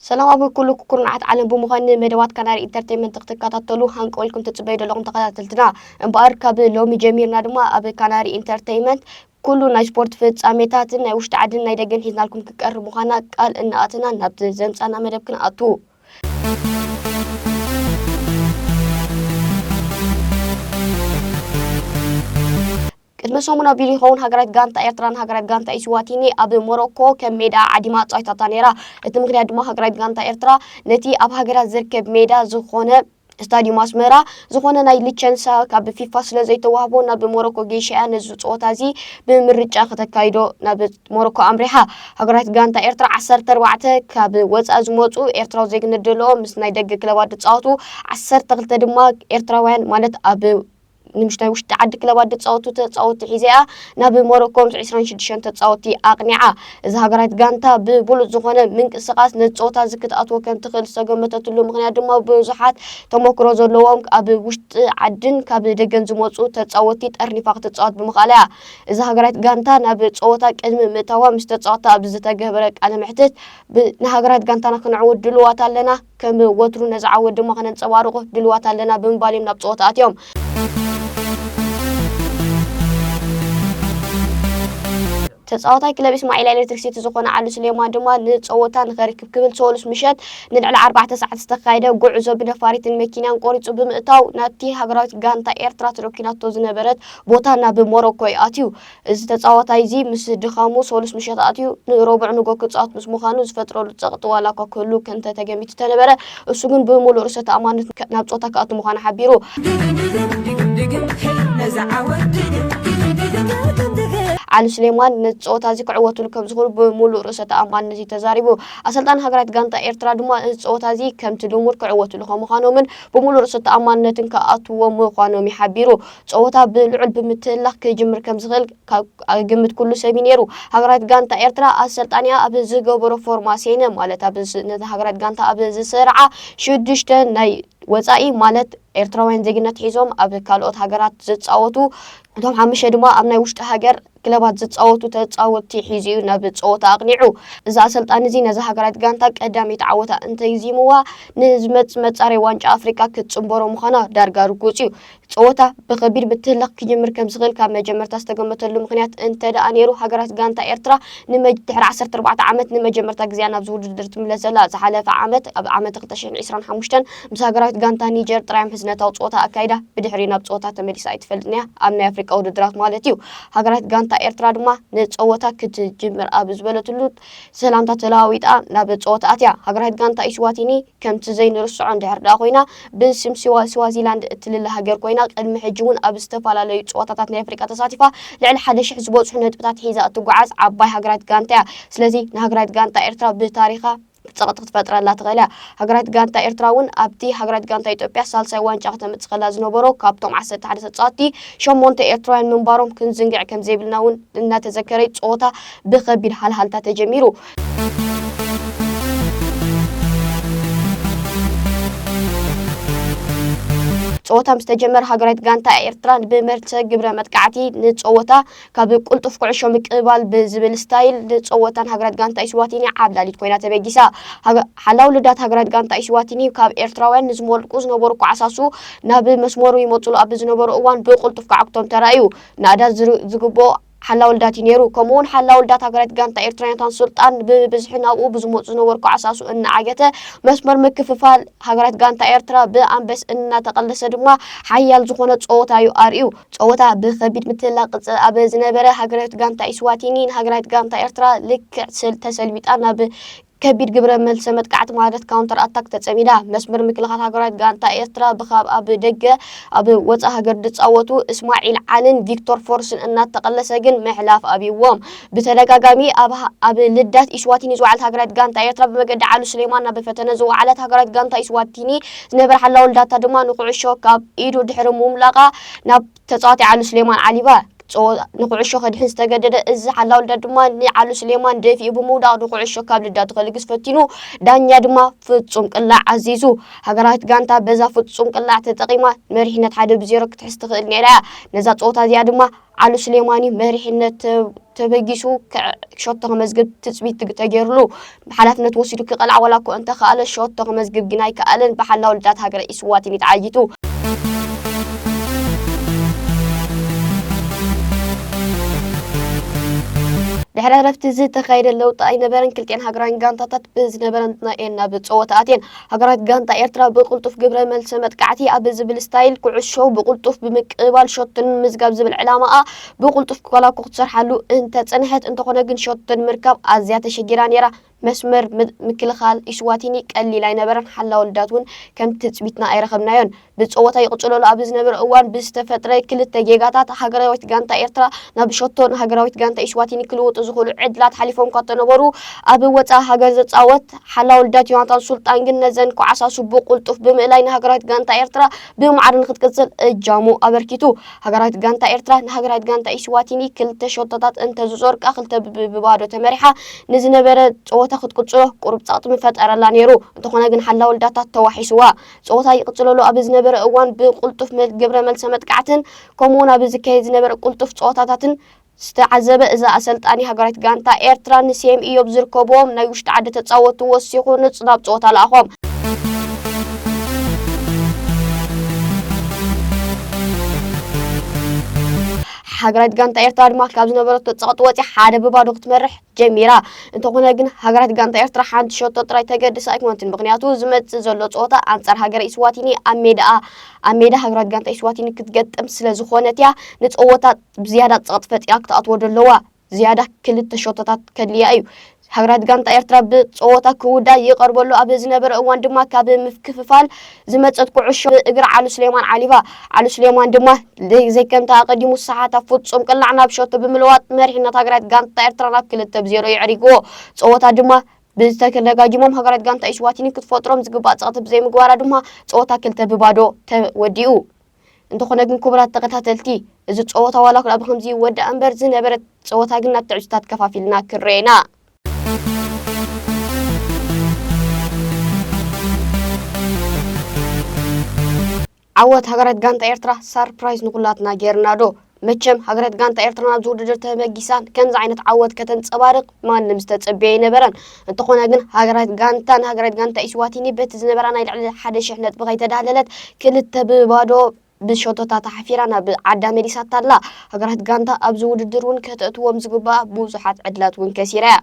ሰላም ኣብ ኩሉ ኩርናዓት ዓለም ብምዃን ንመደባት ካናሪ ኢንተርቴይንመንት ክትከታተሉ ሃንቀው ኢልኩም ትጽበዩ ዘለኹም ተኸታተልትና። እምበኣር ካብ ሎሚ ጀሚርና ድማ ኣብ ካናሪ ኢንተርቴይንመንት ኩሉ ናይ ስፖርት ፍጻሜታትን ናይ ውሽጢ ዓድን ናይ ደገን ሒዝናልኩም ክቀርብ ምዃና ቃል እናኣተና ናብቲ ዘምጻና መደብ ክንኣቱ። ቅድሚ ሰሙን ኣቢሉ ይኸውን ሃገራዊት ጋንታ ኤርትራን ሃገራዊት ጋንታ ኢስዋቲኒ ኣብ ሞሮኮ ከም ሜዳ ዓዲማ ኣጻዊታታ ነይራ። እቲ ምኽንያት ድማ ሃገራዊት ጋንታ ኤርትራ ነቲ ኣብ ሃገራ ዝርከብ ሜዳ ዝኾነ ስታዲዩም ኣስመራ ዝኾነ ናይ ሊቸንሳ ካብ ፊፋ ስለ ዘይተዋህቦ ናብ ሞሮኮ ገይሻ እያ ነዚ ጸወታ እዚ ብምርጫ ከተካይዶ ናብ ሞሮኮ ኣምሪሓ። ሃገራዊት ጋንታ ኤርትራ ዓሰርተ ኣርባዕተ ካብ ወጻኢ ዝመጹ ኤርትራዊ ዜግነት ዘለዎም ምስ ናይ ደገ ክለባት ዝጻወቱ ዓሰርተ ክልተ ድማ ኤርትራውያን ማለት ኣብ ንምሽ ናይ ውሽጢ ዓዲ ክለባት ዝጻወቱ ተጻወቲ ሒዘ እያ ናብ ሞሮኮ ምስ ዕስራን ሽዱሽተን ተጻወቲ ኣቕኒዓ። እዛ ሃገራዊት ጋንታ ብብሉጽ ዝኾነ ምንቅስቓስ ነዚ ጸወታ እዚ ክትኣትዎ ከም ትኽእል ዝተገመተትሉ ምኽንያት ድማ ብዙሓት ተሞክሮ ዘለዎም ኣብ ውሽጢ ዓድን ካብ ደገን ዝመጹ ተጻወቲ ጠርኒፋ ክትጻወት ብምኽኣላ እያ። እዛ ሃገራዊት ጋንታ ናብ ጸወታ ቅድሚ ምእታዋ ምስ ተጻወታ ኣብ ዝተገብረ ቃለ መሕትት ብ-፣ ንሃገራዊት ጋንታና ክንዕወት ድሉዋት ኣለና፣ ከም ወትሩ ነዚ ዓወት ድማ ከነንጸባርቖ ድሉዋት ኣለና ብምባል እዮም ናብ ጸወታ ኣትዮም። ተጻዋታይ ክለብ እስማዒላ ኤሌክትሪክ ሲቲ ዝኾነ ዓሊ ሱሌማን ድማ ንጸወታ ንኸርክብ ክብል ሰሉስ ምሸት ንልዕሊ ኣርባዕተ ሰዓት ዝተኻየደ ጉዕዞ ብነፋሪትን መኪናን ቆሪጹ ብምእታው ናብቲ ሃገራዊት ጋንታ ኤርትራ ተረኪናቶ ዝነበረት ቦታ ናብ ሞሮኮ እዩ ኣትዩ። እዚ ተጻዋታይ እዚ ምስ ድኻሙ ሰሉስ ምሸት ኣትዩ ንረቡዕ ንጎ ክጻወት ምስ ምዃኑ ዝፈጥረሉ ጸቕጢ ዋላ እኳ ክህሉ እንተ ተገሚቱ ተነበረ፣ እሱ ግን ብምሉእ ርእሰ ተኣማንነት ከ-፣ ናብ ጸወታ ክኣቱ ምዃኑ ሓቢሩ። ዓሊ ሱሌማን ነቲ ጸወታ እዚ ክዕወትሉ ከም ዝኽእሉ ብምሉእ ርእሰ ተኣማንነት እዩ ተዛሪቡ። ኣሰልጣኒ ሃገራዊት ጋንታ ኤርትራ ድማ ነቲ ጸወታ እዚ ከምቲ ልሙድ ክዕወትሉ ከም ምዃኖምን ብምሉእ ርእሰ ተኣማንነትን ክኣትዎ ምዃኖም እዩ ሓቢሩ። ጸወታ ብልዑል ብምትህልላኽ ክጅምር ከም ዝኽእል ካብ ግምት ኩሉ ሰብ እዩ ነይሩ። ሃገራዊት ጋንታ ኤርትራ ኣሰልጣኒኣ ኣብ ዝገበሮ ፎርማሴነ ማለት ኣብ ዝ-፣ ነታ ሃገራዊት ጋንታ ኣብ ዝስርዓ ሽዱሽተ ናይ ወጻኢ ማለት ኤርትራውያን ዜግነት ሒዞም ኣብ ካልኦት ሃገራት ዝጻወቱ እቶም ሓሙሽተ ድማ ኣብ ናይ ውሽጢ ሃገር ክለባት ዝጻወቱ ተጻወትቲ ሒዙ እዩ ናብ ጸወታ ኣቕኒዑ። እዚ ኣሰልጣኒ እዚ ነዛ ሃገራዊት ጋንታ ቀዳመይቲ ዓወታ እንተይዚምዋ ንዝመጽእ መጻረይ ዋንጫ ኣፍሪቃ ክትጽንበሮ ምዃና ዳርጋ ርጉጽ እዩ። ጸወታ ብኸቢድ ምትህልላኽ ክጅምር ከም ዝኽእል ካብ መጀመርታ ዝተገመተሉ ምኽንያት እንተ ደኣ ነይሩ፣ ሃገራዊት ጋንታ ኤርትራ ንመ-፣ ድሕሪ ዓሰርተ ኣርባዕተ ዓመት ንመጀመርታ ግዜኣ ናብዚ ውድድር ትምለስ ዘላ። ዝሓለፈ ዓመት፣ ኣብ ዓመት ክልተ ሽሕን ዕስራን ሓሙሽተን ምስ ሃገራዊት ጋንታ ኒጀር ጥራይ ምሕዝነታዊ ጸወታ ኣካይዳ፣ ብድሕሪኡ ናብ ጸወታ ተመሊሳ ኣይትፈልጥን እያ፣ ኣብ ናይ ኣፍሪቃ ውድድራት ማለት እዩ። ሃገራዊት ጋንታ ኤርትራ ድማ ንጸወታ ክትጅምር ኣብ ዝበለትሉ ሰላምታ ተለዋዊጣ ናብ ጸወታ ኣትያ። ሃገራዊት ጋንታ ኢስዋቲኒ ከምቲ ዘይንርስዖ እንድሕር ደኣ ኮይና፣ ብስም ስዋ-፣ ስዋዚላንድ እትልለ ሃገር ኮይና፣ ቅድሚ ሕጂ እውን ኣብ ዝተፈላለዩ ጸወታታት ናይ ኣፍሪቃ ተሳቲፋ፣ ልዕሊ ሓደ ሽሕ ዝበጽሑ ነጥብታት ሒዛ እትጓዓዝ ዓባይ ሃገራት ጋንታ እያ። ስለዚ ንሃገራት ጋንታ ኤርትራ ብታሪኻ ጸቕጢ ክትፈጥረላ ትኽእል እያ። ሃገራት ጋንታ ኤርትራ እውን ኣብቲ ሃገራት ጋንታ ኢትዮጵያ ሳልሳይ ዋንጫ ከተምጽእ ከላ ዝነበሮ ካብቶም ዓሰርተ ሓደ ተጻወትቲ ሸሞንተ ኤርትራውያን ምንባሮም ክንዝንግዕ ከም ዘይብልና እውን እናተዘከረ ጸወታ ብኸቢድ ሃልሃልታ ተጀሚሩ። ጸወታ ምስ ተጀመረ ሃገራዊት ጋንታ ኤርትራ ብመርተ ግብረ መጥቃዕቲ ንጸወታ ካብ ቅልጡፍ ኩዕሾ ምቅብባል ብዝብል ስታይል ንጸወታን ሃገራዊት ጋንታ ኢስዋቲኒ ዓብላሊት ኮይና ተበጊሳ። ሃገ-፣ ሓላው ልዳት ሃገራዊት ጋንታ ኢስዋቲኒ ካብ ኤርትራውያን ንዝመልቁ ዝነበሩ ኳዕሳሱ ናብ መስመሩ ይመጽሉ ኣብ ዝነበሩ እዋን ብቅልጡፍ ክዓግቶም ተራእዩ። ናእዳ ዝር-፣ ዝግብኦ ሓላው ልዳት እዩ ነይሩ። ከምኡውን ሓላው ልዳት ሃገራዊት ጋንታ ኤርትራ ዮናታን ሱልጣን ብብዝሒ ናብኡ ብዝመጹ ዝነበሩ ኳዕሳሱ እናዓገተ መስመር ምክፍፋል ሃገራዊት ጋንታ ኤርትራ ብኣንበስ እናተቐለሰ ድማ ሓያል ዝኾነ ጸወታ እዩ ኣርእዩ። ጸወታ ብኸቢድ ምትላቕ ቅጽ ኣብ ዝነበረ ሃገራዊት ጋንታ ኢስዋቲኒ ንሃገራዊት ጋንታ ኤርትራ ልክዕ ስል-፣ ተሰልቢጣ ናብ ከቢድ ግብረ መልሰ መጥቃዕቲ ማለት ካውንተር ኣታክ ተጸሚዳ። መስመር ምክልኻል ሃገራዊት ጋንታ ኤርትራ ብኻብ ኣብ ደገ ኣብ ወጻኢ ሃገር ዝጻወቱ እስማዒል ዓልን ቪክቶር ፎርስን እናተቐለሰ ግን ምሕላፍ ኣብይዎም። ብተደጋጋሚ ኣብ ሃ-፣ ኣብ ልዳት ኢስዋቲኒ ዝወዓለት ሃገራዊት ጋንታ ኤርትራ ብመገዲ ዓሉ ሱሌማን ናብ ፈተነ ዝወዓለት ሃገራዊት ጋንታ ኢስዋቲኒ ዝነበረ ሓላው ልዳታ ድማ ንኩዕሾ ካብ ኢዱ ድሕሪ ምምላቓ ናብ ተጻዋታይ ዓሉ ሱሌማን ዓሊባ። ንኩዕሾ ከድሕን ዝተገደደ እዚ ሓላውልዳት ድማ ንዓሉ ስሌማን ደፊኡ ብምውዳቕ ንኩዕሾ ካብ ልዳቱ ከልግስ ፈቲኑ፣ ዳኛ ድማ ፍጹም ቅላዕ ኣዚዙ። ሃገራዊት ጋንታ በዛ ፍጹም ቅላዕ ተጠቒማ መሪሕነት ሓደ ብዜሮ ክትሕዝ ትኽእል ነይራ እያ። ነዛ ጸወታ እዚኣ ድማ ዓሉ ስሌማኒ መሪሕነት ተበጊሱ ሸቶ ከመዝግብ ትጽቢት ተገይሩሉ። ሓላፍነት ወሲዱ ክቐልዓ ዋላ እኮ እንተኸኣለ፣ ሸቶ ከመዝግብ ግን ኣይከኣለን። ብሓላው ልዳት ሃገረ ኢስዋቲኒ ተዓይቱ። ድሕሪ ዕረፍቲ ዝተኻየደ ለውጢ ኣይነበረን። ክልቲኤን ሃገራውያን ጋንታታት ብዝነበረን ናኤን ናብ ጸወታ ኣትየን። ሃገራዊት ጋንታ ኤርትራ ብቕልጡፍ ግብረ መልሰ መጥቃዕቲ ኣብ ዝብል ስታይል ኩዕሾ ብቕልጡፍ ብምቅባል ሸቶን ምዝጋብ ዝብል ዕላማኣ ብቕልጡፍ ክላኮ ክትሰርሓሉ እንተጸንሐት፣ እንተኾነ ግን ሸቶን ምርካብ ኣዝያ ተሸጊራ ነይራ። መስመር ምክልኻል ኢስዋቲኒ ቀሊል ኣይነበረን። ሓላው ልዳት እውን ከም ትጽቢትና ኣይረኸብናዮን። ብጸወታ ይቕጽለሉ ኣብ ዝነበረ እዋን ብዝተፈጥረ ክልተ ጌጋታት ሃገራዊት ጋንታ ኤርትራ ናብ ሸቶ ንሃገራዊት ጋንታ ኢስዋቲኒ ክልውጡ ዝኽእሉ ዕድላት ሓሊፎም እኳ እንተነበሩ፣ ኣብ ወጻኢ ሃገር ዝጻወት ሓላው ልዳት ዮናታን ሱልጣን ግን ነዘን ኳዕሳሱ ብቕልጡፍ ብምእላይ ንሃገራዊት ጋንታ ኤርትራ ብማዕረ ንክትቅጽል እጃሙ ኣበርኪቱ። ሃገራዊት ጋንታ ኤርትራ ንሃገራዊት ጋንታ ኢስዋቲኒ ክልተ ሸቶታት እንተዝጾርቃ፣ ክልተ ብባዶ ተመሪሓ ንዝነበረ ጸወታ ክትቅጽሎ ቁሩብ ጸቕጢ ምፈጠረላ ነይሩ። እንተኾነ ግን ሓላው ልዳታት ተዋሒስዋ። ጸወታ ይቕጽለሉ ኣብ ዝነበረ እዋን ብቕልጡፍ ግብረ መልሰ መጥቃዕትን ከምኡውን ኣብ ዝካየድ ዝነበረ ቅልጡፍ ጸወታታትን ዝተዓዘበ እዚ ኣሰልጣኒ ሃገራዊት ጋንታ ኤርትራ ንሴም ኢዮብ ዝርከብዎም ናይ ውሽጢ ዓዲ ተጻወቱ ወሲኹ ንጽናብ ጸወታ ለኣኾም። ሃገራዊት ጋንታ ኤርትራ ድማ ካብ ዝነበረቶ ጸቕጢ ወጺኣ ሓደ ብባዶ ክትመርሕ ጀሚራ። እንተኾነ ግን ሃገራዊት ጋንታ ኤርትራ ሓንቲ ሸቶ ጥራይ ተገድስ ኣይኮነትን። ምኽንያቱ ዝመጽእ ዘሎ ጸወታ ኣንጻር ሃገረ ኢስዋቲኒ ኣብ ሜዳኣ ኣብ ሜዳ ሃገራዊት ጋንታ ኢስዋቲኒ ክትገጥም ስለ ዝኾነት እያ። ንጸወታ ብዝያዳ ጸቕጢ ፈጢራ ክትኣትዎ ደለዋ። ዝያዳ ክልተ ሸቶታት ከድልያ እዩ። ሃገራዊት ጋንታ ኤርትራ ብጸወታ ክውዳ ይቐርበሉ ኣብ ዝነበረ እዋን ድማ ካብ ምክፍፋል ዝመጸት ኩዕሾ ብእግሪ ዓሉ ስሌማን ዓሊባ። ዓሉ ስሌማን ድማ ዘይከምታ ኣቐዲሙ ሰሓታ ፍጹም ቅላዕ ናብ ሸቶ ብምልዋጥ መሪሕነት ሃገራዊት ጋንታ ኤርትራ ናብ ክልተ ብዜሮ የዕሪግዎ። ጸወታ ድማ ብዝተደጋጊሞም ሃገራዊት ጋንታ ኢስዋቲኒ ክትፈጥሮም ዝግባእ ጸቕጢ ብዘይምግባራ ድማ ጸወታ ክልተ ብባዶ ተወዲኡ። እንተኾነ ግን ክቡራት ተኸታተልቲ፣ እዚ ጸወታ ዋላ እኳ ብኸምዚ ይወዳእ እምበር ዝነበረ ጸወታ ግን ናብ ትዕዝብታት ከፋፊልና ክንርእዮ ኢና። ዓወት ሃገራዊት ጋንታ ኤርትራ ሳርፕራይዝ ንኹላትና ጌርና ዶ? መቸም ሃገራዊት ጋንታ ኤርትራ ናብዚ ውድድር ተመጊሳን ከምዚ ዓይነት ዓወት ከተንጸባርቕ ማንም ዝተጸበየ ኣይነበረን። እንተኾነ ግን ሃገራዊት ጋንታ ንሃገራዊት ጋንታ ኢስዋቲኒ በቲ ዝነበራ ናይ ልዕሊ ሓደ ሽሕ ነጥቢ ከይተዳህለለት ክልተ ብባዶ ብሸቶታት ተሓፊራ ናብ ዓዳ መሊሳታ ኣላ። ሃገራዊት ጋንታ ኣብዚ ውድድር እውን ከተእትዎም ዝግባኣ ብዙሓት ዕድላት እውን ከሲራ እያ።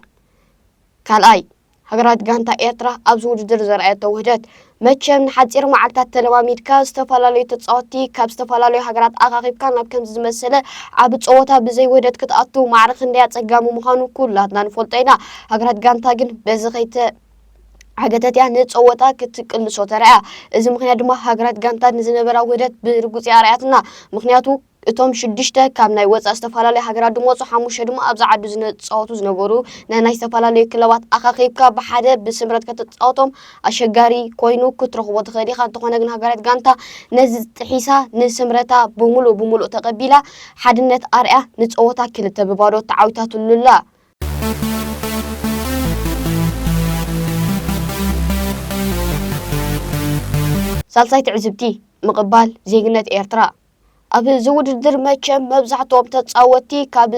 ካልኣይ፣ ሃገራዊት ጋንታ ኤርትራ ኣብዚ ውድድር ዘርኣየቶ ውህደት። መቸም ንሓጺር መዓልታት ተለማሚድካ ዝተፈላለዩ ተጻወትቲ ካብ ዝተፈላለዩ ሃገራት ኣኻኺብካ ናብ ከምዚ ዝመሰለ ዓቢ ጸወታ ብዘይ ውህደት ክትኣቱ ማዕረ ክንደይ ኣጸጋሚ ምዃኑ ኩላትና ንፈልጦ ኢና። ሃገራዊት ጋንታ ግን በዚ ከይተ ዓገተት እያ ንጸወታ ክትቅልሶ ተራእያ። እዚ ምኽንያት ድማ ሃገራት ጋንታ ንዝነበራ ውህደት ብርጉጽ እያ ኣርኣያትና። ምኽንያቱ እቶም ሽዱሽተ ካብ ናይ ወጻኢ ዝተፈላለዩ ሃገራት ዝመጹ፣ ሓሙሽተ ድማ ኣብዚ ዓዱ ዝጻወቱ ዝነበሩ ናይ ናይ ዝተፈላለዩ ክለባት ኣኻኺብካ ብሓደ ብስምረት ከተጻወቶም ኣሸጋሪ ኮይኑ ክትረኽቦ ትኽእል ኢኻ። እንተኾነ ግን ሃገራት ጋንታ ነዚ ጥሒሳ ንስምረታ ብምሉእ ብምሉእ ተቐቢላ ሓድነት ኣርኣያ ንጸወታ ክልተ ብባዶ ተዓዊታትሉላ። ሳልሳይ ትዕዝብቲ፣ ምቕባል ዜግነት ኤርትራ። ኣብ እዚ ውድድር መቸም መብዛሕትኦም ተጻወትቲ ካብ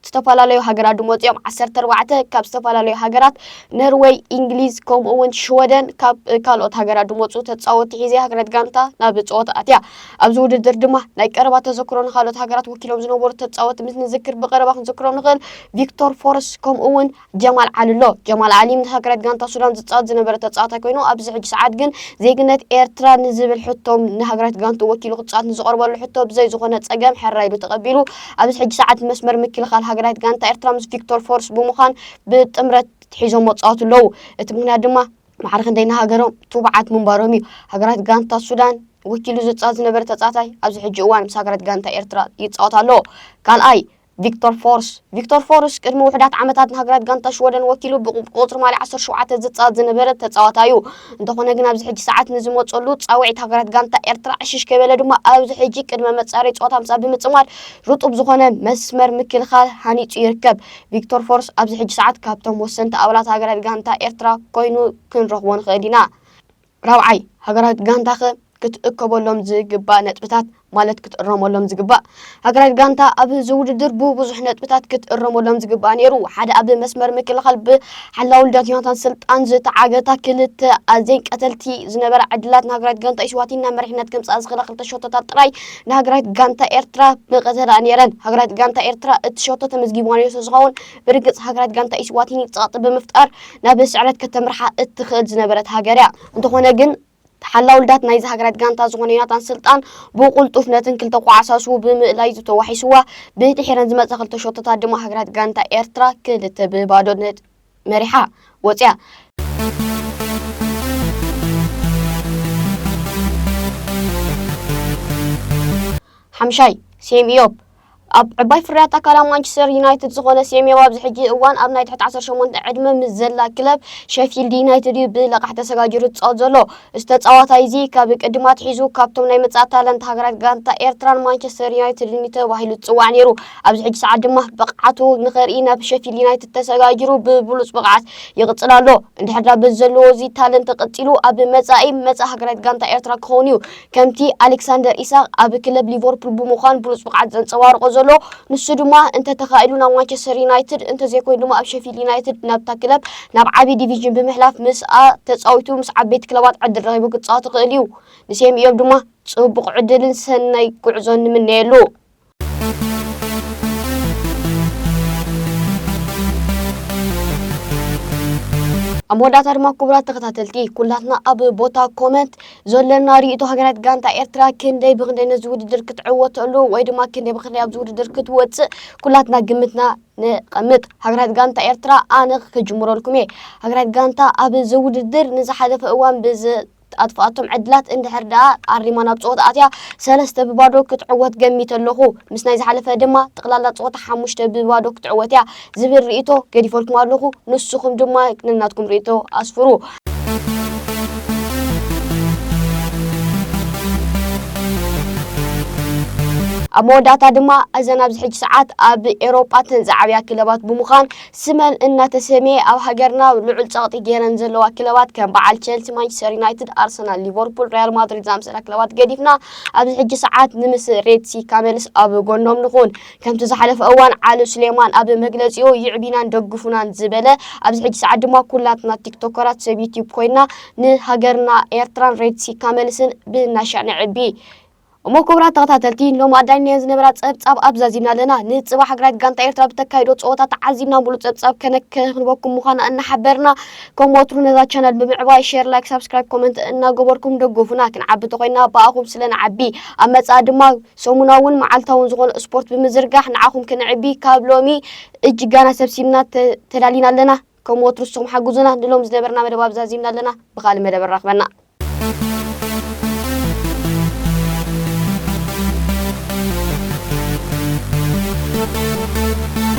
ዝተፈላለዩ ሃገራት ዝመጹ እዮም። ዓሰርተ ኣርባዕተ ካብ ዝተፈላለዩ ሃገራት፣ ነርወይ፣ እንግሊዝ፣ ከምኡ እውን ሽወደን፣ ካብ ካልኦት ሃገራት ዝመጹ ተጻወትቲ ሒዘ ሃገራት ጋንታ ናብ ጸወታ ኣትያ። ኣብዚ ውድድር ድማ ናይ ቀረባ ተዘክሮ ንኻልኦት ሃገራት ወኪሎም ዝነበሩ ተጻወትቲ ምስ ንዝክር ብቐረባ ክንዝክሮም ንኽእል ቪክቶር ፎርስ ከምኡ እውን ጀማል ዓሊ ኣሎ። ጀማል ዓሊ ንሃገራት ጋንታ ሱዳን ዝጻወት ዝነበረ ተጻዋታይ ኮይኑ ኣብዚ ሕጂ ሰዓት ግን ዜግነት ኤርትራ ንዝብል ሕቶ ንሃገራት ጋንቱ ወኪሉ ክጻወት ንዝቐርበሉ ሕቶ ብዘይ ዝኾነ ጸገም ሕራይ ኢሉ ተቐቢሉ ኣብዚ ሕጂ ሰዓት መስመር ምክልኻል ሃገራት ጋንታ ኤርትራ ምስ ቪክቶር ፎርስ ብምዃን ብጥምረት ሒዞም መጻወቱ ኣለዉ። እቲ ምኽንያት ድማ ማዕረ ክንደይ ንሃገሮም ትቡዓት ምንባሮም እዩ። ሃገራት ጋንታ ሱዳን ወኪሉ ዝጻወት ዝነበረ ተጻዋታይ ኣብዚ ሕጂ እዋን ምስ ሃገራት ጋንታ ኤርትራ ይጻወት ኣሎ። ካልኣይ ቪክቶር ፎርስ። ቪክቶር ፎርስ ቅድሚ ውሑዳት ዓመታት ንሃገራት ጋንታ ሽወደን ወኪሉ ብቁጽሪ ማልያ ዓሰርተ ሸውዓተ ዝጻወት ዝነበረ ተጻዋታይ እዩ። እንተኾነ ግን ኣብዚ ሕጂ ሰዓት ንዝመጸሉ ጻውዒት ሃገራት ጋንታ ኤርትራ ዕሽሽ ከይበለ ድማ ኣብዚ ሕጂ ቅድመ መጻረይ ጸወታ ምሳእ ብምጽማድ ርጡብ ዝኾነ መስመር ምክልኻል ሃኒጹ ይርከብ። ቪክቶር ፎርስ ኣብዚ ሕጂ ሰዓት ካብቶም ወሰንቲ ኣባላት ሃገራት ጋንታ ኤርትራ ኮይኑ ክንረኽቦ ንኽእል ኢና። ራብዓይ፣ ሃገራት ጋንታኸ ክትእከበሎም ዝግባእ ነጥብታት ማለት ክትእረመሎም ዝግባእ። ሃገራት ጋንታ ኣብዚ ውድድር ብብዙሕ ነጥብታት ክትእረመሎም ዝግባእ ነይሩ። ሓደ ኣብ መስመር ምክልኻል ብሓላው ልዳት ዮናታን ስልጣን ዝተዓገታ ክልተ ኣዝየን ቀተልቲ ዝነበራ ዕድላት ንሃገራት ጋንታ ኢስዋቲን ናብ መሪሕነት ከምጽኣ ዝኽእላ ክልተ ሸቶታት ጥራይ ንሃገራት ጋንታ ኤርትራ ብቐተላ ነይረን። ሃገራት ጋንታ ኤርትራ እቲ ሸቶ ተመዝጊብዋ ነይሩ ስለ ዝኸውን ብርግጽ ሃገራት ጋንታ ኢስዋቲኒ ጸቕጢ ብምፍጣር ናብ ስዕረት ከተምርሓ እትኽእል ዝነበረት ሃገር እያ። እንተኾነ ግን ተሓላው ልዳት ናይዚ ሃገራት ጋንታ ዝኾነ ዮናታን ስልጣን ብቕልጡፍ ነትን ክልተ ኳዕሳሱ ብምእላይ ዝተዋሒስዋ ብድሒረን ዝመጸ ክልተ ሸቶታት ድማ ሃገራት ጋንታ ኤርትራ ክልተ ብባዶ ነት መሪሓ ወጽያ። ሓምሻይ፣ ሴም ኢዮብ። ኣብ ዕባይ ፍርያት ኣካላ ማንቸስተር ዩናይትድ ዝኾነ ሴም ኢዮብ ኣብዚ ሕጂ እዋን ኣብ ናይ ትሕቲ ዓሰርተ ሸሞንተ ዕድመ ምስ ዘላ ክለብ ሸፊልድ ዩናይትድ እዩ ብለቓሕ ተሰጋጊሩ ዝጻወት ዘሎ። እዚ ተጻዋታይ እዚ ካብ ቅድም ኣትሒዙ ካብቶም ናይ መጻኢ ታለንት ሃገራት ጋንታ ኤርትራን ማንቸስተር ዩናይትድን እዩ ተባሂሉ ዝጽዋዕ ነይሩ። ኣብዚ ሕጂ ሰዓት ድማ ብቕዓቱ ንኸርኢ ናብ ሸፊልድ ዩናይትድ ተሰጋጊሩ ብብሉጽ ብቕዓት ይቕጽል ኣሎ። እንድሕር ደኣ በዚ ዘለዎ እዚ ታለንት ቀጺሉ ኣብ መጻኢ መጻኢ ሃገራት ጋንታ ኤርትራ ክኸውን እዩ። ከምቲ ኣሌክሳንደር ኢሳቕ ኣብ ክለብ ሊቨርፑል ብምዃን ብሉጽ ብቕዓት ዘንጸባርቖ ዘሎ፣ ንሱ ድማ እንተተኻኢሉ ናብ ማንቸስተር ዩናይትድ፣ እንተዘይኮይኑ ድማ ኣብ ሸፊልድ ዩናይትድ ናብታ ክለብ ናብ ዓቢ ዲቪዥን ብምሕላፍ ምስኣ ተጻዊቱ ምስ ዓበይቲ ክለባት ዕድል ረኺቡ ክጻወት ይኽእል እዩ። ንሴም ኢዮብ ድማ ጽቡቕ ዕድልን ሰናይ ጉዕዞን ንምነየሉ። ኣብ መወዳእታ ድማ ክቡራት ተኸታተልቲ፣ ኩላትና ኣብ ቦታ ኮመንት ዘለና ርእይቶ ሃገራት ጋንታ ኤርትራ ክንደይ ብክንደይ ነዚ ውድድር ክትዕወተሉ ወይ ድማ ክንደይ ብክንደይ ኣብዚ ውድድር ክትወጽእ ኩላትና ግምትና ንቐምጥ። ሃገራት ጋንታ ኤርትራ ኣነ ክጅምረልኩም እየ። ሃገራት ጋንታ ኣብዚ ውድድር ንዝሓለፈ እዋን ብዝ ኣጥፍኣቶም ዕድላት እንድሕር ደኣ ኣሪማ ናብ ጸወታ ኣትያ ሰለስተ ብባዶ ክትዕወት ገሚተ ኣለኹ። ምስ ናይ ዝሓለፈ ድማ ጠቕላላ ጸወታ ሓሙሽተ ብባዶ ክትዕወት እያ ዝብል ርእይቶ ገዲፈልኩም ኣለኹ። ንስኹም ድማ ነናትኩም ርእይቶ ኣስፍሩ። ኣብ መወዳእታ ድማ እዘን ኣብዚ ሕጂ ሰዓት ኣብ ኤሮጳ ተን ዝዓብያ ክለባት ብምዃን ስመን እናተሰምየ ኣብ ሃገርና ልዑል ጸቕጢ ገይረን ዘለዋ ክለባት ከም በዓል ቸልሲ፣ ማንቸስተር ዩናይትድ፣ ኣርሰናል፣ ሊቨርፑል፣ ሪያል ማድሪድ ዝኣመሰላ ክለባት ገዲፍና ኣብዚ ሕጂ ሰዓት ንምስ ሬድ ሲ ካመልስ ኣብ ጎኖም ንኹን። ከምቲ ዝሓለፈ እዋን ዓሊ ሱሌማን ኣብ መግለጺኡ ይዕቢናን ደግፉናን ዝበለ ኣብዚ ሕጂ ሰዓት ድማ ኩላትና ቲክቶከራት ሰብ ዩቲዩብ ኮይና ንሃገርና ኤርትራን ሬድ ሲ ካመልስን ብናሻዕ ንዕቢ። እሞ ክቡራት ተኸታተልቲ፣ ሎም ኣዳልናዮ ዝነበራ ጸብጻብ ኣብዛዚምና ኣለና። ንጽባሕ ሃገራት ጋንታ ኤርትራ ብተካይዶ ጸወታ ተዓዚብና ሙሉእ ጸብጻብ ከነከ ክንበኩም ምዃና እናሓበርና፣ ከም ወትሩ ነዛ ቻነል ብምዕባይ ሼር፣ ላይክ፣ ሳብስክራይብ፣ ኮመንት እናገበርኩም ደገፉና። ክንዓቢ ተኾይና ብኣኹም ስለ ንዓቢ። ኣብ መጻኢ ድማ ሰሙናውን መዓልታውን ዝኾነ ስፖርት ብምዝርጋሕ ንዓኹም ክንዕቢ ካብ ሎሚ እጅጋና ሰብሲብና ተ-፣ ተዳሊና ኣለና። ከም ወትሩ ንስኹም ሓግዙና። ንሎም ዝነበርና መደብ ኣብዛዚምና ኣለና። ብኻልእ መደብ ንራኽበና።